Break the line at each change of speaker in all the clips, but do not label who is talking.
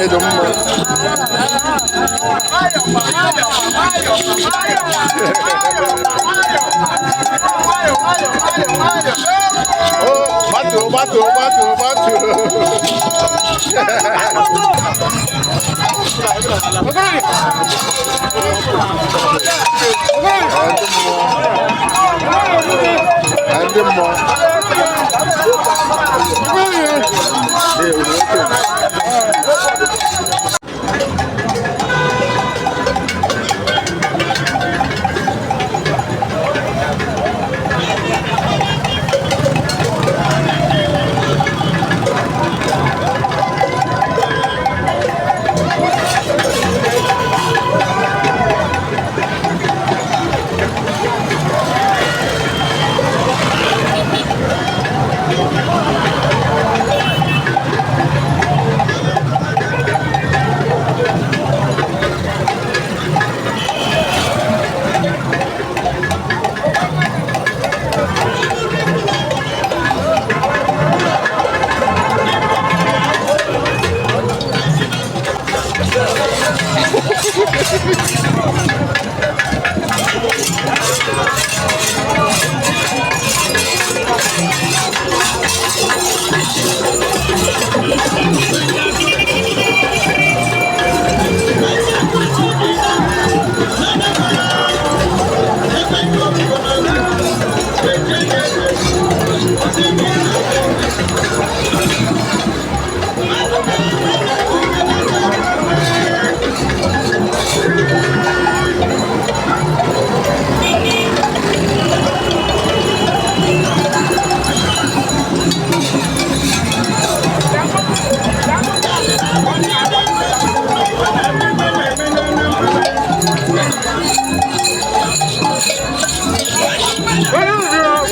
Ịdụ mma. Oh, gbatuo, gbatuo, gbatuo, gbatuo. Ndị mmụọ. Ee, unu nwoke.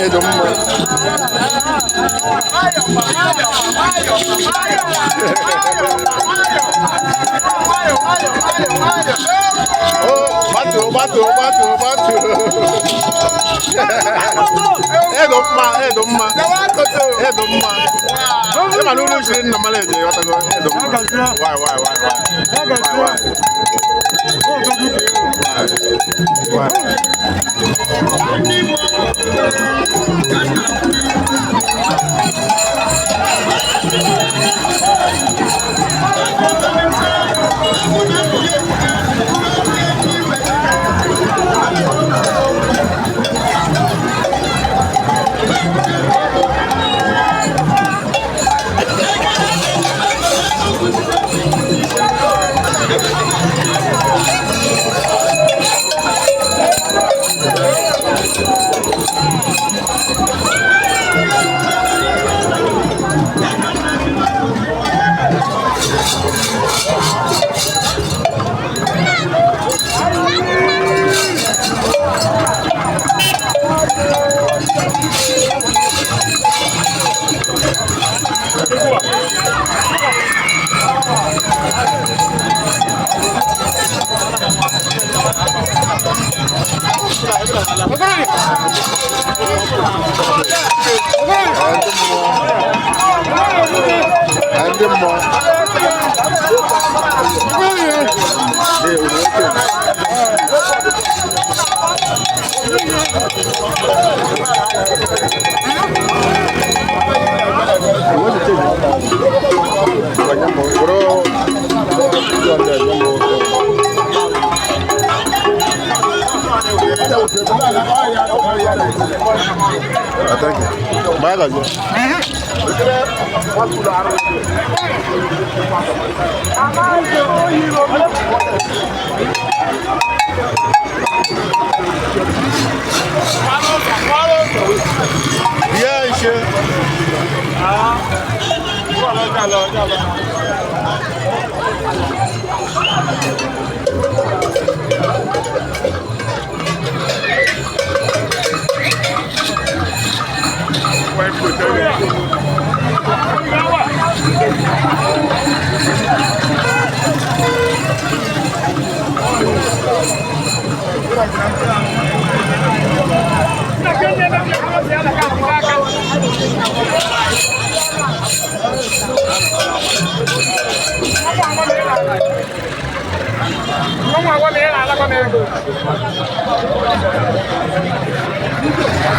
Ịdụ mma. Oh, gbatuo, gbatuo, gbatuo, gbatuo. Ịdụ mma, ịdụ mma. Ịdụ mma. Ị ma na unu chiri nna mara eje ghọtago ịdụ mma. Why, why, why, why? Why, why? Why? Ndị mmụọ. Ee, unu nwoke. Thank you. Bye, guys. Yeah, sure.
Nwa nwa m, ị na-alakwa m ego.